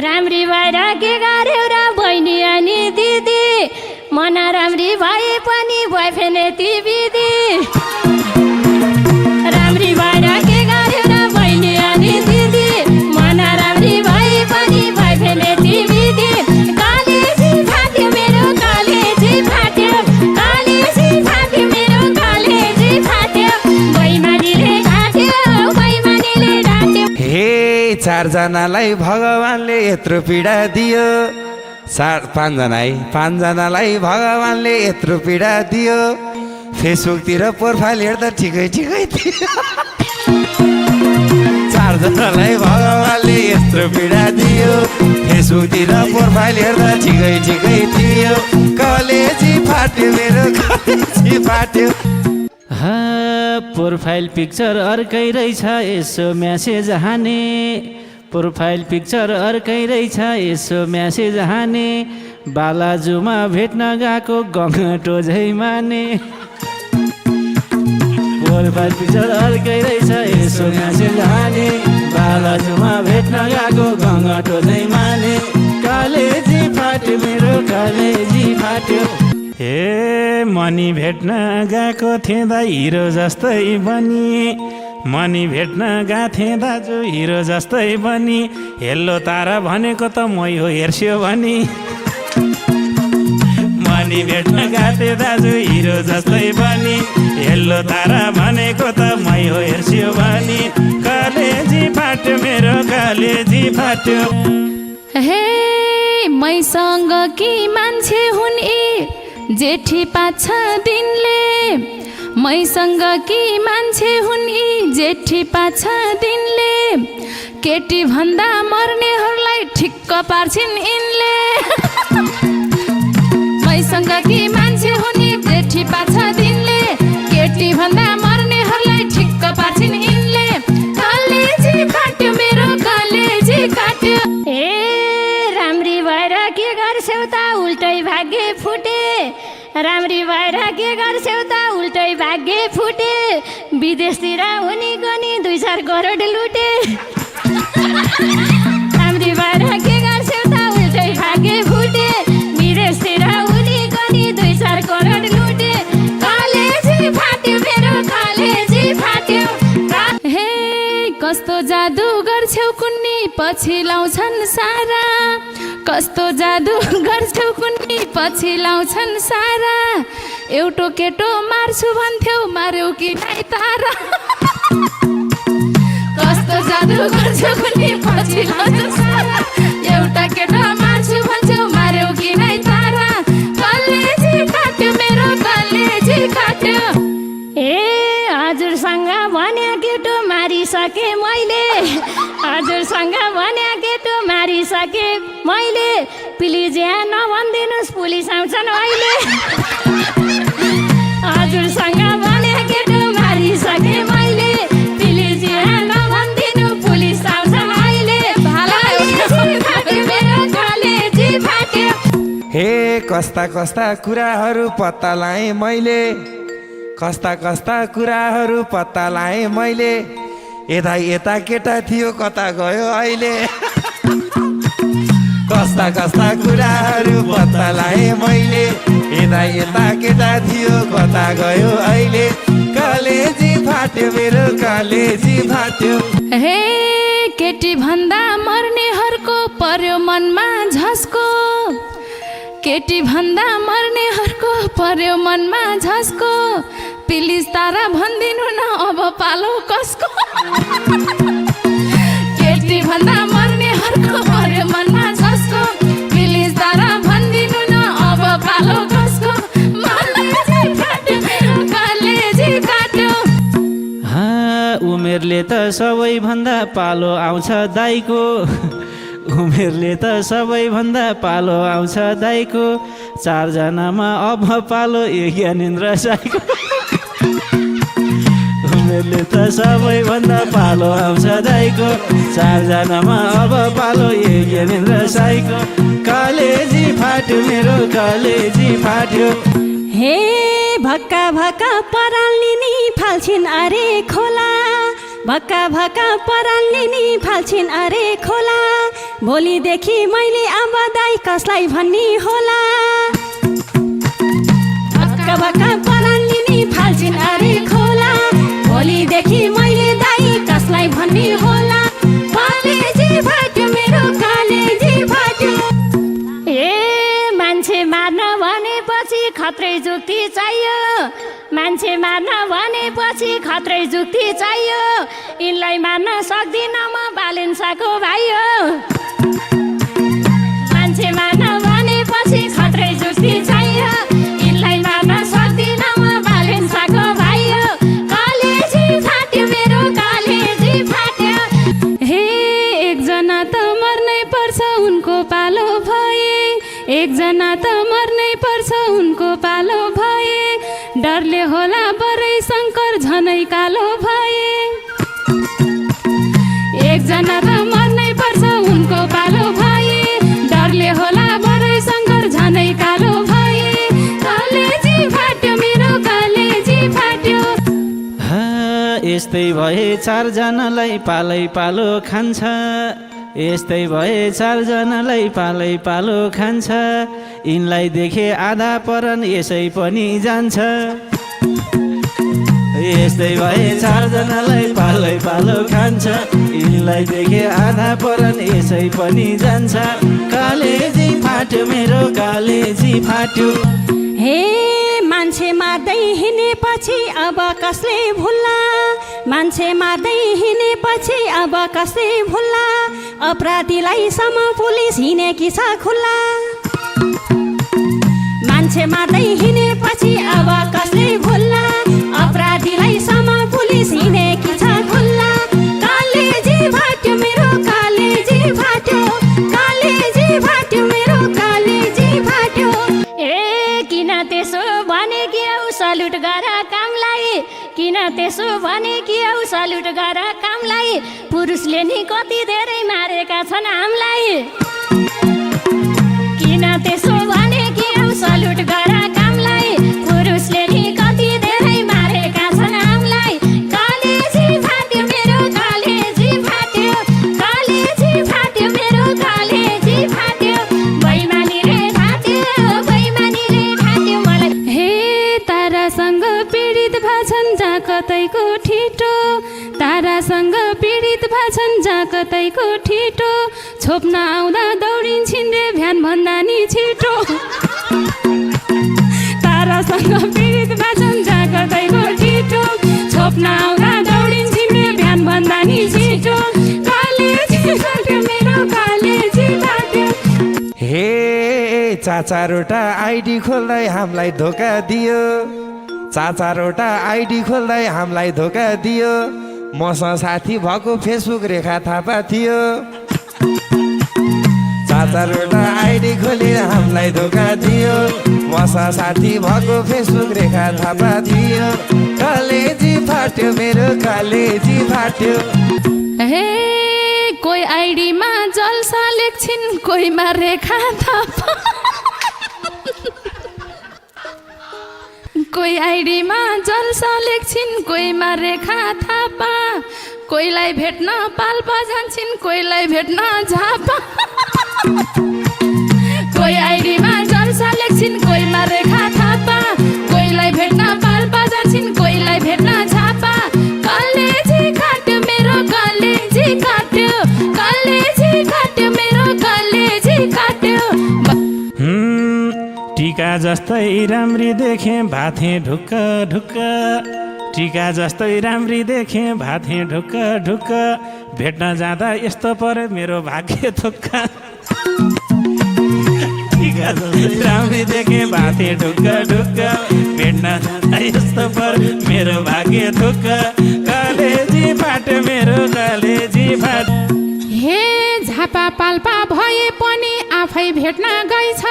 राम्री भएर के गर्यो र बहिनी अनि दिदी मन राम्री भए पनि बोयफ्रेन्ड यति बिदी राम्री भएर के गर्यो र बहिनी अनि दिदी मन राम्री भए पनि बोयफ्रेन्ड यति बिदी कलेजी फाट्यो मेरो कलेजी फाट्यो कलेजी फाट्यो मेरो कलेजी फाट्यो बैमानीले ढाट्यो हे चारजनालाई भगवानले यत्रो पीडा दियो पाँचजनालाई भगवानले यत्रो पीडा दियो फेसबुकतिर प्रोफाइल हेर्दा ठिकै थियो चारजनालाई भगवानले यत्रो पीडा दियो फेसबुकतिर प्रोफाइल हेर्दा ठिकै थियो कलेजी फाट्यो मेरो कलेजी फाट्यो प्रोफाइल पिक्चर अर्कै रहेछ यसो म्यासेज हाने प्रोफाइल पिक्चर अर्कै रहेछ यसो म्यासेज हाने बालाजुमा भेट्न गएको गङ्गटो झै माने प्रोफाइल पिक्चर अर्कै रहेछ यसो म्यासेज हाने बालाजुमा भेट्न गएको गङ्गटो झै माने कलेजी फाट्यो मेरो कलेजी फाट्यो हे मनी भेट्न गएको थिएँ दा हिरो जस्तै बनी मनी भेट्न गएको थिएँ दाजु हिरो जस्तै बनी हेलो तारा भनेको त मै हो हेर्स्यो भनी मनी भेट्न गएको थिएँ दाजु हिरो जस्तै बनी हेलो तारा भनेको त मै हो हेर्स्यो भनी कलेजी फाट्यो मेरो कलेजी फाट्यो हे मैसँग कि मान्छे हुन् ए जेठी 5-6 दिनले मैसँग कि मान्छे हुन् यी जेठी 5-6 दिनले केटी भन्दा मर्नेहरूलाई ठिक्क पार्छिन् यिनले मैसँग कि मान्छे हुन् यी जेठी 5-6 दिनले केटी भन्दा मर्नेहरूलाई ठिक्क पार्छिन् यिनले कलेजी फाट्यो मेरो कलेजी फाट्यो ए राम्री भएर के गर्छौ त उल्टै भाग्य फुटे राम्री भएर के गर्छौ त उल्टै भाग्य फुटे विदेशतिर हुने गनी 2-4 करोड लुटे राम्री भएर के गर्छौ त उल्टै भाग्य फुटे विदेशतिर हुने गनी 2-4 करोड लुटे कलेजी फाट्यो मेरो कलेजी फाट्यो हे कस्तो जादु गर्छौ कुन्नी पछि लाउँछन् सारा कस्तो जादु गर्छौ कुन्नी पछि लाउँछन् सारा एउटो केटो मार्छु भन्थ्यौ मार्यौ कि नाइ तारा कस्तो जादु गर्छौ कुन्नी पछि लाउँछन् सारा एउटा केटो मार्छु भन्थ्यौ मार्यौ कि नाइ तारा कलेजी फाट्यो मेरो कलेजी फाट्यो ए हजुरसँग भन्या केटो मारिसके मैले हजुरसँग भन्या केटो मारिसके मैले प्लिज यहाँ नभनिदिनुहोस् पुलिस आउँछन् अहिले हजुरसँग भन्या केटो मारिसके मैले प्लिज यहाँ नभनिदिनु पुलिस आउँछन् अहिले कलेजी फाट्यो मेरो कलेजी फाट्यो हे कस्ता कुराहरू पत्ता लाएँ मैले कस्ता कुराहरू पत्ता लाएँ मैले यता केटा थियो कता गयो अहिले कस्ता कुराहरू पत्ता लाएँ मैले यता केटा थियो कता गयो अहिले कलेजी फाट्यो मेरो कलेजी फाट्यो हे केटी भन्दा मर्नेहरूको पर्यो मनमा झस्को केटी भन्दा मर्नेहरूको पर्यो मनमा झस्को प्लिज तारा भनिदिनु न अब पालो कसको केटी भन्दा मर्नेहरूको पर्यो मनमा झस्को प्लिज तारा भनिदिनु न अब पालो कसको कलेजी फाट्यो उमेरले त सबैभन्दा पालो आउँछ दाइको उमेरले त सबैभन्दा पालो आउँछ दाइको 4 जनामा अब पालो यो ज्ञानेन्द्र साईको उमेरले त सबैभन्दा पालो आउँछ दाइको 4 जनामा अब पालो यो ज्ञानेन्द्र साईको कलेजी फाट्यो मेरो कलेजी फाट्यो हे भक्का भक्का पराल्नी फाल्छिन् अरे खोला भक्का भक्का पराल्नी फाल्छिन् अरे खोला भोलिदेखि मैले अब दाइ कसलाई भन्ने होला हक्का परान लिने फाल्छिन् अरे खोला भोलिदेखि मैले दाइ कसलाई भन्ने होला कालेजी फाट्यो मेरो कालेजी फाट्यो ए मान्छे मार्न भनेपछि खत्रै जुक्ति चाहियो मान्छे मार्न भनेपछि खत्रै जुक्ति चाहियो यिनलाई मार्न सक्दिनँ म बालेन्साको भाइ हो मान्छे मार्न भनेपछि खत्रै जुक्ति चाहियो यिनलाई मार्न सक्दिनँ म बालेन्साको भाइ हो कालेजी फाट्यो मेरो कालेजी फाट्यो हे एकजना त मर्नै पर्छ उनको पालो भए एकजना त मर्नै पर्छ उनको पालो भए डरले होला बरै शङ्कर झनै कालो भए एकजना त मर्नै पर्छ उनको पालो भए डरले होला बरै शङ्कर झनै कालो भए कालेजी फाट्यो मेरो कालेजी फाट्यो यस्तै भए चारजनालाई पालै पालो खान्छ यस्तै भए चारजनालाई पालै पालो खान्छ यिनलाई देखे आधा परन यसै पनि जान्छ यस्तै भए चारजनालाई पालै पालो खान्छ यिनलाई देखे आधा परन यसै पनि जान्छ कालेजी फाट्यो मेरो कालेजी फाट्यो हे मान्छे मार्दै हिँडेपछि अब कसले भुल्ला मान्छे मार्दै हिँडेपछि अब कसले भुल्ला अपराधीलाई सम पुलिस हिँडेकी छ खुल्ला मान्छे मार्दै हिँडेपछि अब कसले भुल्ला अपराधीलाई सम पुलिस हिँडेकी छ खुल्ला कालेजी फाट्यो मेरो कालेजी फाट्यो कालेजी फाट्यो मेरो कालेजी फाट्यो ए किन त्यसो भने कि औ सल्युट गर कामलाई किन त्यसो भने कि औ सल्युट गर कामलाई पुरुषले नि कति धेरै मारेका छन् हामीलाई किन त्यसो भने कि औ सल्युट गर कामलाई पुरुषले नि कति धेरै मारेका छन् हामीलाई कालेजी फाट्यो मेरो कालेजी फाट्यो कालेजी फाट्यो मेरो कालेजी फाट्यो बैमानीले ढाट्यो मलाई हे तारासँग पीडित भछन् जहाँ कतैको ठिटो तारासँग पीडित भछन् जहाँ कतैको ठिटो छोप्न आउँदा दौडिन्छन् रे भ्यान भन्दा नि छिटो तारासँग पीडित भछन् जहाँ कतैको ठिटो छोप्न आउँदा दौडिन्छन् रे भ्यान भन्दा नि छिटो कालेजी फाट्यो मेरो कालेजी फाट्यो हे चाचारोटा आइडी खोल्दै हामीलाई धोका दियो चाचारोटा आइडी खोल्दै हामीलाई धोका दियो मसँग साथी भएको फेसबुक रेखा थापा थियो चाचारोटा आइडी खोली हामीलाई धोका दियो मसँग साथी भएको फेसबुक रेखा थापा थियो कालेजी फाट्यो मेरो कालेजी फाट्यो हे कोही आइडीमा जलसा लेख्छिन् कोहीमा रेखा थापा कोही आइडीमा जलसा लेख्छिन् कोहीमा रेखा थापा कोहीलाई भेट्न पाल्पा जान्छन् कोहीलाई भेट्न झापा कोही आइडीमा जलसा लेख्छिन् कोहीमा रेखा थापा कोहीलाई भेट्न पाल्पा जान्छन् कोहीलाई भेट्न झापा कालेजी काट्यो मेरो कालेजी काट्यो कालेजी काट्यो मेरो कालेजी काट्यो टीका जस्तै राम्री देखे भाथे ढुक्क ढुक्क टीका जस्तै राम्री देखे भाथे ढुक्क ढुक्क भेट्न जाँदा यस्तो पर्यो मेरो भाग्य थुक्का टीका जस्तै राम्री देखे भाथे ढुक्क ढुक्क भेट्न जाँदा यस्तो पर्यो मेरो भाग्य थुक्क कालेजी फाट्यो मेरो कालेजी फाट्यो हे झापा पाल्पा भए पनि आफै भेट्न गइछ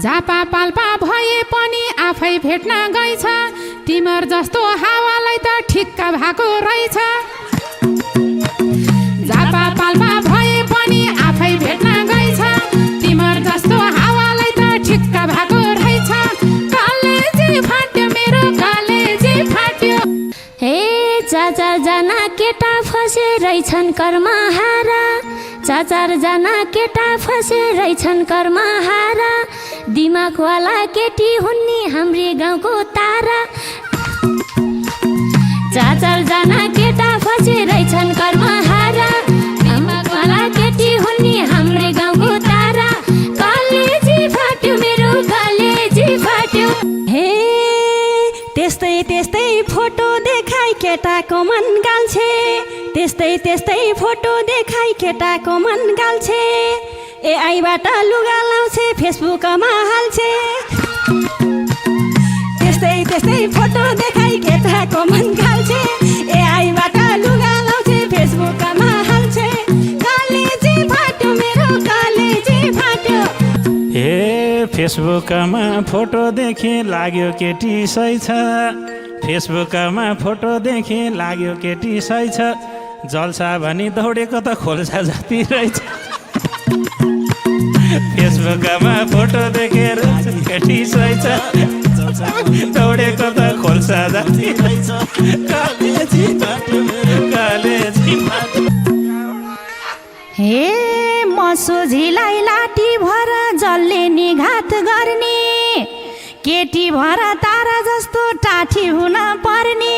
झापा पाल्पा भए पनि आफै भेट्न गइछ तिमर जस्तो हावालाई त ठिक्क भएको रहेछ झापा पाल्पा भए पनि आफै भेट्न गइछ तिमर जस्तो हावालाई त ठिक्क भएको रहेछ कालेजी फाट्यो मेरो कालेजी फाट्यो हे चारजना केटा फसे रहेछन् कर्महारा चारजना केटा फसे रहेछन् कर्म हारा दिमागवाला केटी हुन्नी हाम्री गाउँको तारा चारजना केटा फसे रहेछन् कर्म हारा दिमागवाला केटी हुन्नी हाम्रै गाउँको तारा कलेजी फाट्यो मेरो कलेजी फाट्यो हे त्यस्तै फोटो देखाइ केटाको मन गाल्छे त्यस्तै फोटो देखाइ केटाको मन गाल्छे एआईबाट लुगा लाउँछे फेसबुकमा हाल्छे त्यस्तै फोटो देखाइ केटाको मन गाल्छे एआईबाट लुगा लाउँछे फेसबुकमा हाल्छे कलेजी फाट्यो मेरो कलेजी फाट्यो हे फेसबुकमा फोटो देखे लाग्यो केटी सही छ फेसबुकमा फोटो देखे लाग्यो केटी सही छ जल्सा भनी दौडेको त खोल्सा जति रहेछ फेसबुकमा फोटो देखेर केटी सही छ दौडेको त खोल्सा जति रहेछ कलेजी फाट्यो मेरो कलेजी फाट्यो हे म सोझीलाई लाठी भर जसले निघात गर्ने केटी भर तारा जस्तो टाठी हुन पर्ने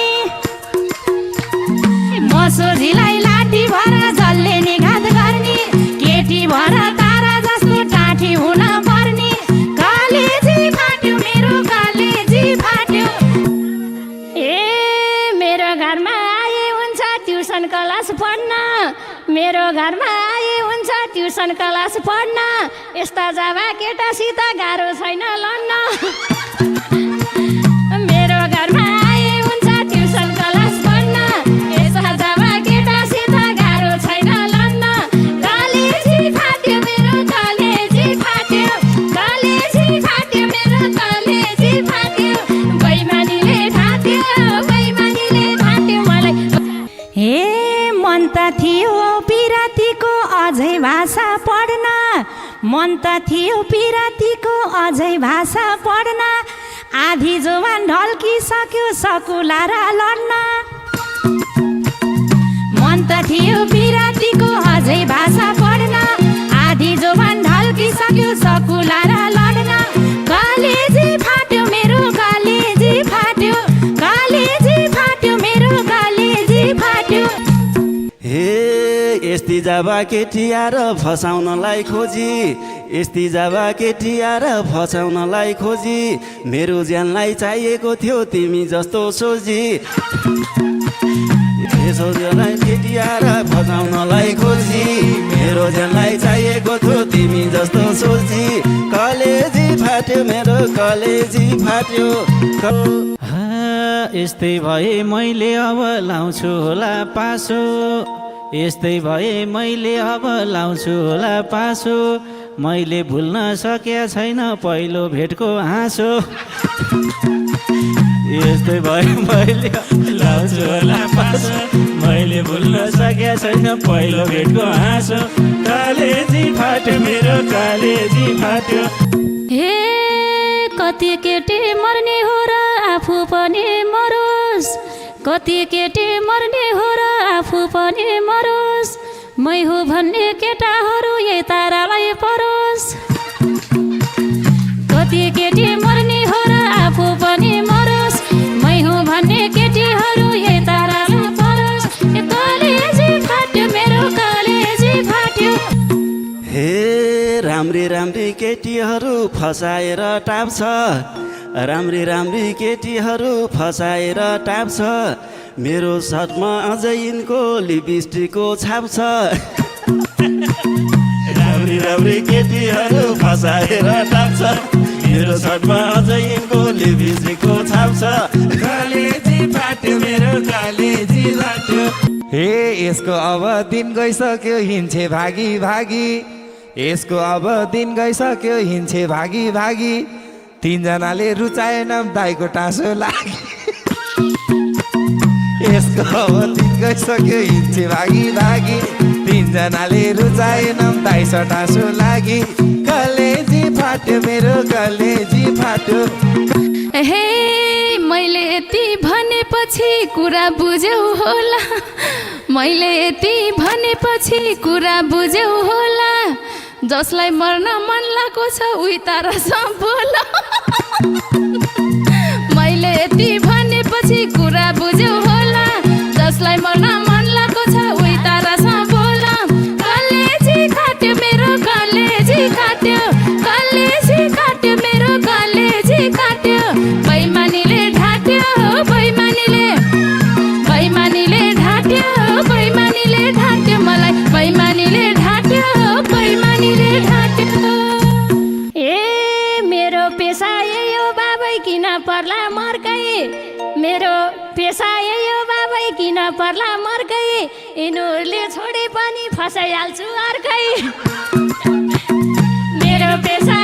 म सोझीलाई लाठी भर जसले निघात गर्ने केटी भर तारा जस्तो टाठी हुन पर्ने कलेजी फाट्यो मेरो कलेजी फाट्यो ए मेरो घरमा आए हुन्छ ट्युसन क्लास पढ्न मेरो घरमा आए हुन्छ ट्युसन क्लास पढ्न यस्ता जावा केटासित गाह्रो छैन लड्न मेरो घरमा आए हुन्छ ट्युसन क्लास पढ्न यस्ता जावा केटासित गाह्रो छैन लड्न कलेजी फाट्यो मेरो कलेजी फाट्यो कलेजी फाट्यो मेरो कलेजी फाट्यो बैमानीले ठाट्यो मलाई हे मन त थियो पिरातीको अझै भाषा पढ्न मन त थियो पिरातीको अझै भाषा पढ्न आधी जवान ढल्किसक्यो सकुला र लड्न मन त थियो पिरातीको अझै भाषा पढ्न आधी जवान ढल्किसक्यो सकुला र लड्न कलेजी फाट्यो मेरो कलेजी फाट्यो कलेजी फाट्यो मेरो कलेजी फाट्यो हे यस्ती जाबा केटिया र फसाउनलाई खोजी यस्ती जाबा केटिया र फसाउनलाई खोजी मेरो ज्यानलाई चाहिएको थियो तिमी जस्तो सोझी केटिया र फसाउनलाई खोजी मेरो ज्यानलाई चाहिएको थियो तिमी जस्तो सोझी कलेजी फाट्यो मेरो कलेजी फाट्यो यस्तै भए मैले अब लाउँछु होला पासो यस्तै भए मैले अब लाउँछु होला पासो मैले भुल्न सकेको छैन पहिलो भेटको हाँसो यस्तै भए मैले लाउँछु होला पासो मैले भुल्न सकेको छैन पहिलो भेटको हाँसो कलेजी फाट्यो मेरो कलेजी फाट्यो हे कति केटी मर्ने हो र आफू पनि मरोस् कति केटी मर्ने हो र आफू पनि मरोस् मै हो भन्ने केटाहरू यही तारालाई परोस् कति केटी मर्ने हो र आफू पनि मरोस् मै हो भन्ने केटीहरू यही तारालाई परोस् कलेजी फाट्यो मेरो कलेजी फाट्यो हे राम्री केटीहरू फसाएर टाप्छ राम्री केटीहरू फसाएर टाप्छ मेरो सर्टमा अझै यिनको लिपस्टिकको छाप छ राम्री केटीहरू फसाएर टाप्छ मेरो सर्टमा अझै यिनको लिपस्टिकको छाप छ कलेजी फाट्यो मेरो कलेजी फाट्यो हे यसको अब दिन गइसक्यो हिँड्छे भागी भागी यसको अब दिन गइसक्यो हिँड्छे भागी भागी तीनजनाले रुचाएनम दाइको टाँसो लागि यसको अब दिन गइसक्यो हिँड्छे भागी भागी तीनजनाले रुचाएनम दाइसो टाँसो लागि कलेजी फाट्यो मेरो कलेजी फाट्यो हे मैले यति भनेपछि कुरा बुझ्यौ होला मैले यति भनेपछि कुरा बुझ्यौ होला जसलाई मर्न मन लागेको छ उही तारासँग बोल मैले यति भनेपछि कुरा बुझ्यौ होला जसलाई मर्न मन लागेको छ उही तारासँग बोल कलेजी काट्यो मेरो कलेजी काट्यो कलेजी काट्यो मेरो कलेजी काट्यो बैमानीले ढाट्यो बैमानीले बैमानीले ढाट्यो बैमानीले ढाट्यो मलाई बैमानीले ढाट्यो बैमानीले ढाट्यो ए मेरो पेसा यो बाबै किन पर्ला मर्कै मेरो पेसा यो बाबै किन पर्ला मर्कै यिनीहरूले छोडे पनि फसाइहाल्छु अर्कै मेरो पेसा